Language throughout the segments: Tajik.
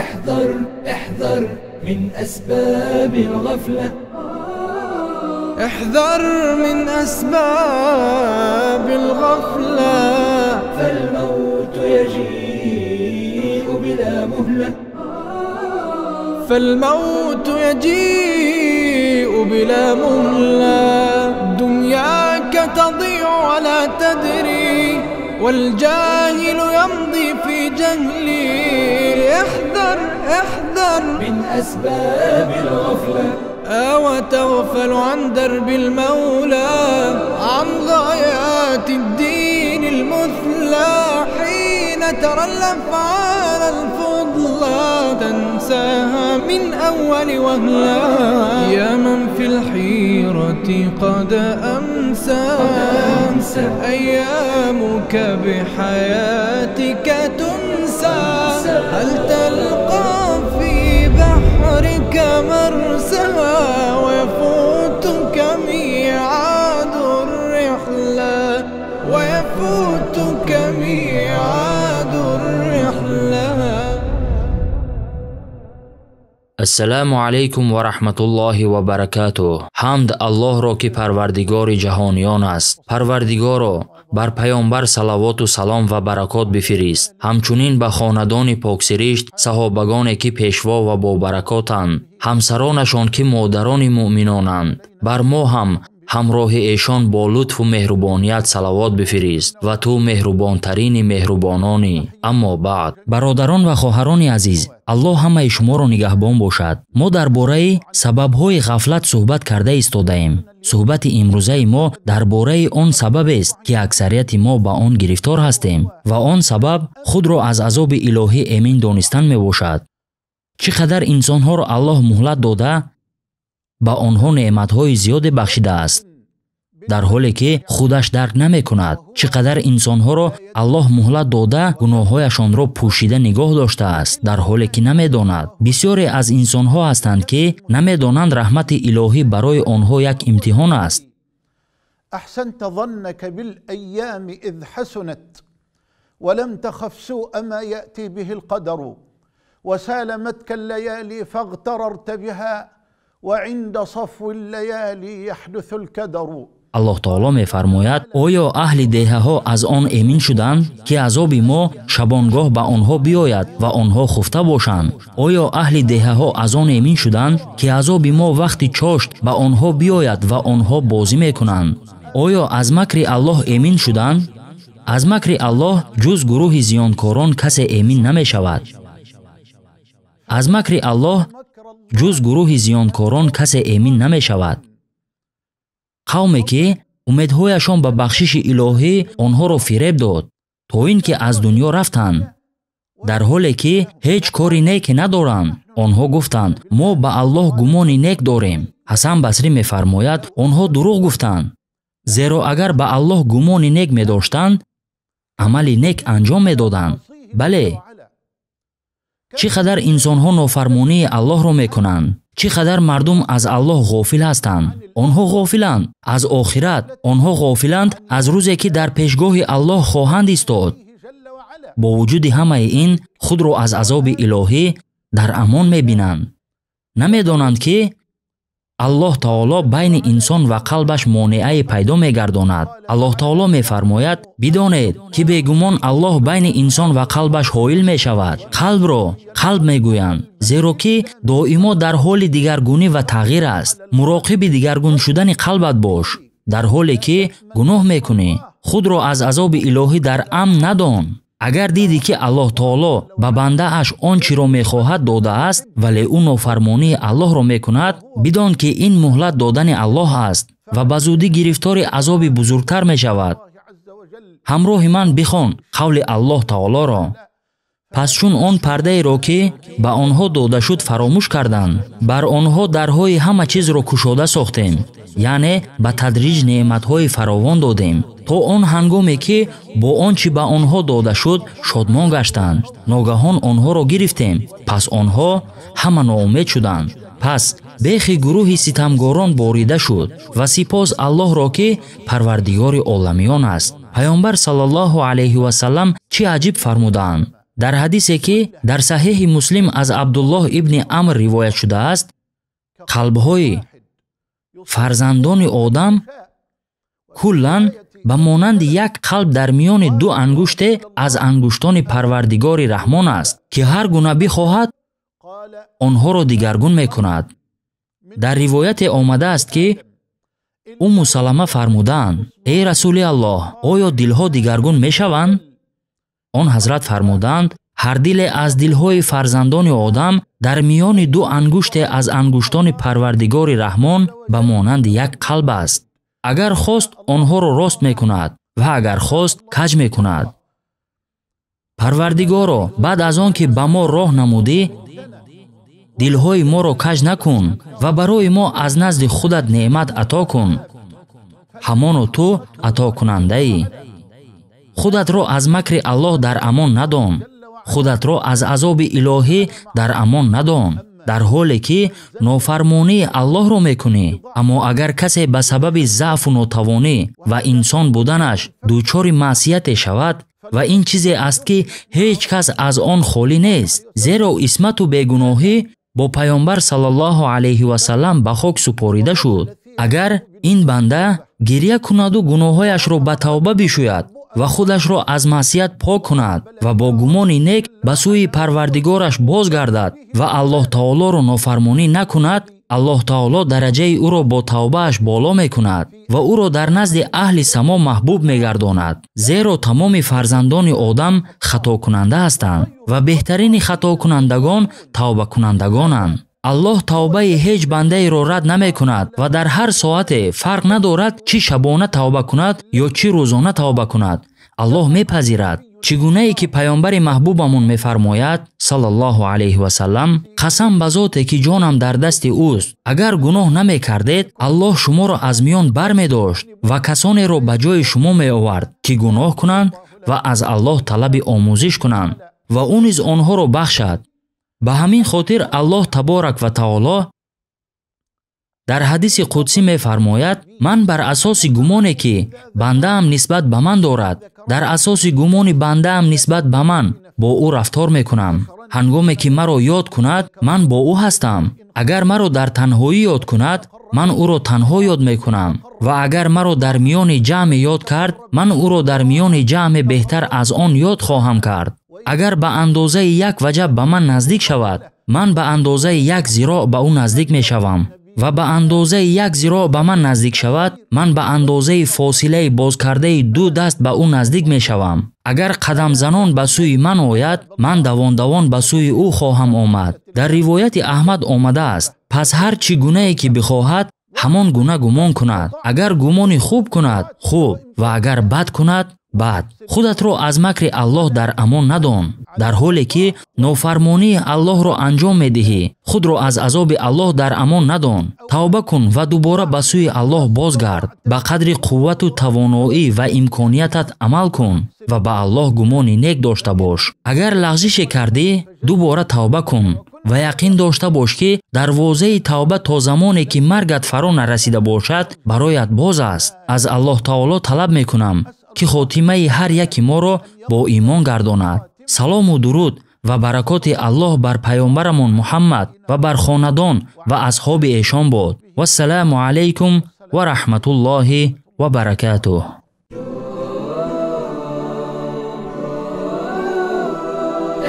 احذر احذر من أسباب الغفلة، احذر من أسباب الغفلة، فالموت يجيء بلا مهلة، فالموت يجيء بلا مهلة. دنياك تضيع ولا تدري، والجاهل يمضي في جهلي. احذر احذر من أسباب الغفلة، وتغفل عن درب المولى، عن غايات الدين المثلى. حين ترى الأفعال الفضلى تنساها من أول وهلة. يا من في الحيرة قد أمسى، أيامك بحياتك تنسى. هل تلقى في بحرك مرسى، ويفوتك ميعاد الرحلة، ويفوتك ميعاد الرحلة. Ассалому алайкум ва раҳматуллоҳи ва баракатуҳ. Ҳамд Аллоҳро, ки Парвардигори ҷаҳониён аст. Парвардигоро, бар паёмбар салавоту салом ва баракот бифирист, ҳамчунин ба хонадони поксиришт, саҳобагоне ки пешво ва бобаракотанд, ҳамсаронашон ки модарони муъминонанд. Бар мо ҳам ҳамроҳи эшон бо лутфу меҳрубоният салавот бифирист ва ту меҳрубонтарини меҳрубононӣ. Аммо баъд, бародарон ва хоҳарони азиз, Аллоҳ ҳамаи шуморо нигаҳбон бошад. Мо дар бораи сабабҳои ғафлат суҳбат карда истодаем. Суҳбати имрӯзаи мо дар бораи он сабабест, ки аксарияти мо ба он гирифтор ҳастем ва он сабаб худро аз азоби илоҳӣ эмин донистан мебошад. Чӣ қадар инсонҳоро Аллоҳ муҳлат дода, ба онҳо неъматҳои зиёде бахшидааст, дар ҳоле ки худаш дарк намекунад. Чӣ қадар инсонҳоро Аллоҳ муҳлат дода, гуноҳҳояшонро пӯшида нигоҳ доштааст, дар ҳоле ки намедонад. Бисёре аз инсонҳо ҳастанд, ки намедонанд раҳмати илоҳӣ барои онҳо як имтиҳон аст. أحسنت ظنك بالأيام إذ حسنت، ولم تخف سوء ما يأتي به القدر، وسالمتك الليالي فاغتررت بها، وعند صفو الليالي يحدث الكدر. Аллоҳ таоло мефармояд: оё аҳли деҳаҳо аз он эмин шуданд, ки азоби мо шабонгоҳ ба онҳо биёяд ва онҳо хуфта бошанд? Оё аҳли деҳаҳо аз он эмин шуданд, ки азоби мо вақти чошт ба онҳо биёяд ва онҳо бозӣ мекунанд? Оё аз макри Аллоҳ эмин шуданд? Аз макри Аллоҳ ҷуз гурӯҳи зиёнкорон касе эмин намешавад. Аз макри Аллоҳ ҷуз гурӯҳи зиёнкорон касе эмин намешавад. Қавме ки умедҳояшон ба бахшиши илоҳӣ онҳоро фиреб дод, то ин ки аз дунё рафтанд, дар ҳоле ки ҳеҷ кори неке надоранд. Онҳо гуфтанд: мо ба Аллоҳ гумони нек дорем. Ҳасан Басрӣ мефармояд: онҳо дурӯғ гуфтанд, зеро агар ба Аллоҳ гумони нек медоштанд, амали нек анҷом медоданд. Бале, чӣ қадар инсонҳо нофармонии Аллоҳро мекунанд, чӣ қадар мардум аз Аллоҳ ғофил ҳастанд. Онҳо ғофиланд аз охират, онҳо ғофиланд аз рӯзе ки дар пешгоҳи Аллоҳ хоҳанд истод. Бо вуҷуди ҳамаи ин худро аз азоби илоҳӣ дар амон мебинанд. Намедонанд ки Аллоҳ таоло байни инсон ва қалбаш монеае пайдо мегардонад. Аллоҳ таоло мефармояд: бидонед ки бегумон Аллоҳ байни инсон ва қалбаш ҳоил мешавад. Қалбро қалб мегӯянд, зеро ки доимо дар ҳоли дигаргунӣ ва тағйир аст. Муроқиби дигаргун шудани қалбат бош, дар ҳоле ки гуноҳ мекунӣ. Худро аз азоби илоҳӣ дар амн надон. Агар дидӣ ки Аллоҳ таоло ба бандааш он чиро мехоҳад додааст, вале ӯ нофармонии Аллоҳро мекунад, бидон ки ин муҳлат додани Аллоҳ аст ва ба зудӣ гирифтори азоби бузургтар мешавад. Ҳамроҳи ман бихон қавли Аллоҳ таолоро. Пас чун он пардаеро ки ба онҳо дода шуд фаромӯш карданд, бар онҳо дарҳои ҳама чизро кушода сохтем, яъне ба тадриҷ неъматҳои фаровон додем, то он ҳангоме ки бо он чӣ ба онҳо дода шуд шодмон гаштанд. Ногаҳон онҳоро гирифтем, пас онҳо ҳама ноумед шуданд. Пас бехи гурӯҳи ситамгорон борида шуд ва сипос Аллоҳро, ки Парвардигори оламиён аст. Паёмбар саллаллоҳу алайҳи васаллам чӣ аҷиб фармудаанд. Дар ҳадисе ки дар Саҳеҳи Муслим аз Абдуллоҳ ибни Амр ривоят шудааст, қалбҳои фарзандони одам куллан ба монанди як қалб дар миёни ду ангуште аз ангуштони Парвардигори Раҳмон аст, ки ҳар гуна бихоҳад онҳоро дигаргун мекунад. Дар ривояте омадааст, ки Умму Салама фармудаанд: эй Расули Аллоҳ, оё дилҳо дигаргун мешаванд? Он ҳазрат фармуданд: ҳар диле аз дилҳои фарзандони одам дар миёни ду ангуште аз ангуштони Парвардигори Раҳмон ба монанди як қалб аст. Агар хост онҳоро рост мекунад ва агар хост каҷ мекунад. Парвардигоро, баъд аз он ки ба мо роҳ намудӣ, дилҳои моро каҷ накун ва барои мо аз назди худат неъмат ато кун. Ҳамоно ту атокунандаӣ. Худатро аз макри Аллоҳ дар амон надон. Худатро аз азоби илоҳӣ дар амон надон, дар ҳоле ки нофармонии Аллоҳро мекунӣ. Аммо агар касе ба сабаби заъфу нотавонӣ ва инсон буданаш дучори маъсияте шавад, ва ин чизе аст ки ҳеҷ кас аз он холӣ нест, зеро исмату бегуноҳӣ бо Паёмбар саллаллоҳу алайҳи васаллам ба хок супорида шуд. Агар ин банда гиря кунаду гуноҳҳояшро ба тавба бишӯяд ва худашро аз маъсият пок кунад ва бо гумони нек ба сӯи Парвардигораш бозгардад ва Аллоҳ таолоро нофармонӣ накунад, Аллоҳ таоло дараҷаи ӯро бо тавбааш боло мекунад ва ӯро дар назди аҳли само маҳбуб мегардонад. Зеро тамоми фарзандони одам хатокунанда ҳастанд ва беҳтарини хатокунандагон тавбакунандагонанд. Аллоҳ тавбаи ҳеҷ бандаеро рад намекунад ва дар ҳар соате фарқ надорад чӣ шабона тавба кунад ё чӣ рӯзона тавба кунад, Аллоҳ мепазирад. Чӣ гунае ки паёмбари маҳбубамон мефармояд саллаллоҳу алайҳи васаллам: қасам ба зоте ки ҷонам дар дасти ӯст, агар гуноҳ намекардед, Аллоҳ шуморо аз миён бармедошт ва касонеро ба ҷои шумо меовард ки гуноҳ кунанд ва аз Аллоҳ талаби омӯзиш кунанд ва ӯ низ онҳоро бахшад. Ба ҳамин хотир Аллоҳ таборак ва таоло дар ҳадиси қудсӣ мефармояд: ман бар асоси гумоне ки бандаам нисбат ба ман дорад, дар асоси гумони бандаам нисбат ба ман бо ӯ рафтор мекунам. Ҳангоме ки маро ёд кунад, ман бо ӯ ҳастам. Агар маро дар танҳоӣ ёд кунад, ман ӯро танҳо ёд мекунам. Ва агар маро дар миёни ҷамъе ёд кард, ман ӯро дар миёни ҷамъе беҳтар аз он ёд хоҳам кард. Агар ба андозаи як ваҷаб ба ман наздик шавад, ман ба андозаи як зироъ ба ӯ наздик мешавам. Ва ба андозаи як зироъ ба ман наздик шавад, ман ба андозаи фосилаи бозкардаи ду даст ба ӯ наздик мешавам. Агар қадамзанон ба сӯи ман ояд, ман давон-давон ба сӯи ӯ хоҳам омад. Дар ривояти Аҳмад омадааст: пас ҳар чӣ гунае ки бихоҳад, ҳамон гуна гумон кунад. Агар гумони хуб кунад, хуб, ва агар бад кунад, бад. Худатро аз макри Аллоҳ дар амон надон, дар ҳоле ки нофармонии Аллоҳро анҷом медиҳӣ. Худро аз азоби Аллоҳ дар амон надон. Тавба кун ва дубора ба сӯи Аллоҳ бозгард. Ба қадри қуввату тавоноӣ ва имкониятат амал кун ва ба Аллоҳ гумони нек дошта бош. Агар лағзише кардӣ, дубора тавба кун ва яқин дошта бош, ки дарвозаи тавба то замоне ки маргат фаро нарасида бошад, бароят боз аст. Аз Аллоҳ таоло талаб мекунам, ки хотимаи ҳар яки моро бо имон гардонад. Салому дуруд ва баракоти Аллоҳ бар паёмбарамон Муҳаммад ва бар хонадон ва асҳоби эшон бод. Вассалому алайкум ва раҳматуллоҳи ва баракатуҳ.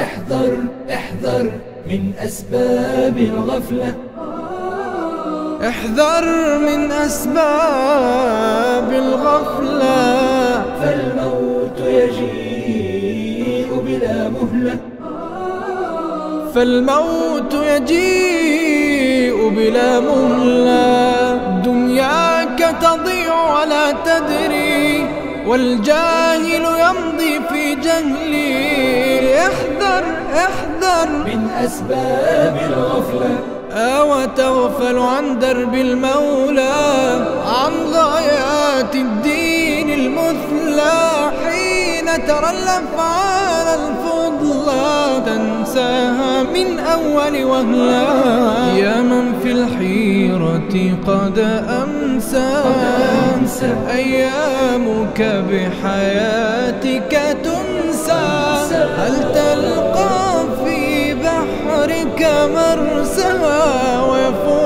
احذر احذر من أسباب الغفلة، احذر من أسباب الغفلة، فالموت يجيء بلا مهلة، فالموت يجيء بلا مهلة. دنياك تضيع ولا تدري، والجاهل يمضي في جهلي. احذر احذر من أسباب الغفلة، وتغفل عن درب المولى، عن غايات الدين المثلى. حين ترى الأفعال الفضلى تنساها من أول وهلة. يا من في الحيرة قد أمسى، تنسى. أيامك بحياتك تنسى. هل تلقى في بحرك مرسى ويفوت